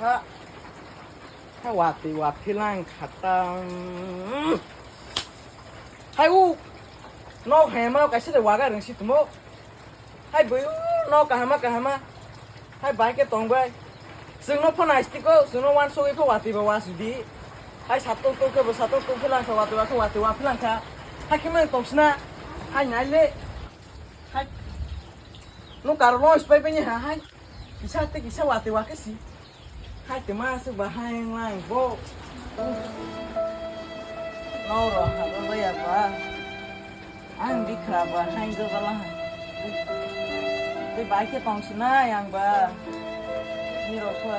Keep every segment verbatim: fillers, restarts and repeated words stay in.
Ha. Ha, watwi watwi lang khatang. Hai u. Nok hema kaisa de waga rengsi tumo. Hai bui u nok kahama kahama. Hai bai ke tong bai. Chwngno phone aistiko, chwngno wan sogwi pho watwi ba wasdi. Hai satok tok ke bo satok tok philang kha watwi wa khe watwi wa philang kha. Hai khe mang tong sina. Hai nai le. Hai. No karo no ispai bai ni ha hai. Kisa te kisa watwi wa khe si. Hai te ma se ba hai lang bo. No ro ha ba ya ba. Ang bikra ba hain do gala. Tei bai khe tong sinai ang ba. Ni rok pha.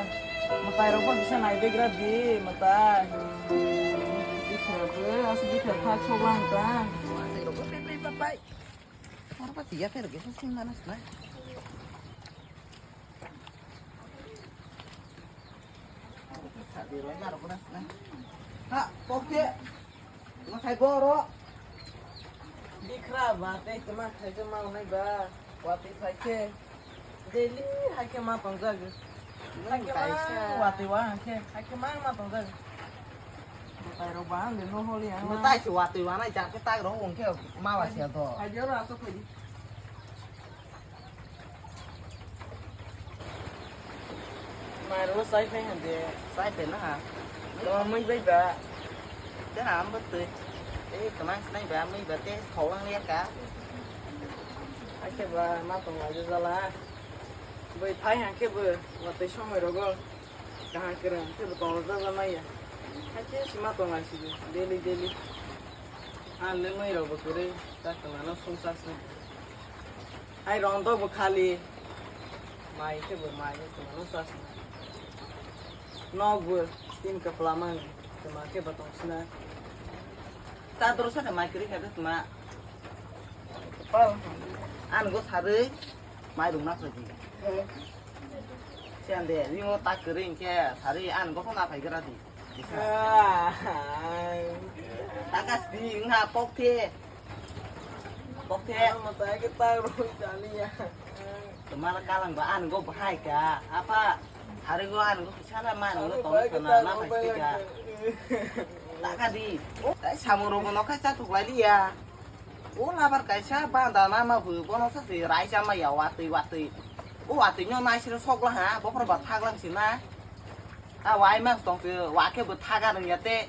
Matai rok pha bisa nai begra di matai. Bikra ba, asuk bikra pha chok lang ta. Matai rok pha pai pai pai. Oro pha tiya pher ge sing mana sna. Ha, pokte. Ma khai boro. Bikra ba, tei tuma khai je ma nai ba. Watwi phai khe. Daily hai khe ma tong jag. Hai khe ma watwi wa hai khe. Hai khe ma ma tong jag. Matai rok ba ang de no holi ang. Matai si watwi wa nai jak khe tak rok wng khe ma wa sia do. Hai je ro asuk khai di. Mairung chai phai hande. Chai phai na ha. Tama mui bai ba. Te ha ambo tui. Te tama sinai ba mui ba te khawang ya ka. Ake ba ma tong lai jala. Bai phai hangke bo. Wa te somoi rogo. Kahang kere hangke bo tong jala maya. Ake si ma tong lai si. Daily daily. An le mui rogo kere. Ta tama no sung sa sung. Hai rondo bo khali. Mai khe bo mai khe bo no sas. Nok bo tin kapla mang. Tuma khe bo tong sina. Ta doro sa mai kri khe tuma. Pal. An go sarui mai rung na khe. Sian de, ni mo ta kri khe sarui an go na phai gra di. Takas di nga pok the. Pok the. Ano mata ke ta ro jani ya. Tumar kalang ba an go bahai ka. Apa hari go an go sana man go tong sana na pai ka. Taka di. Samung ro no kai cha tuk lai ya. O labar kaisa banda na ma bu bono sa si rai cha ma ya watwi watwi. O watwi nyo nai siro sok la ha, bokro ba thak lang si na. A wai mas tong si wa khe bo thaga rung ya te.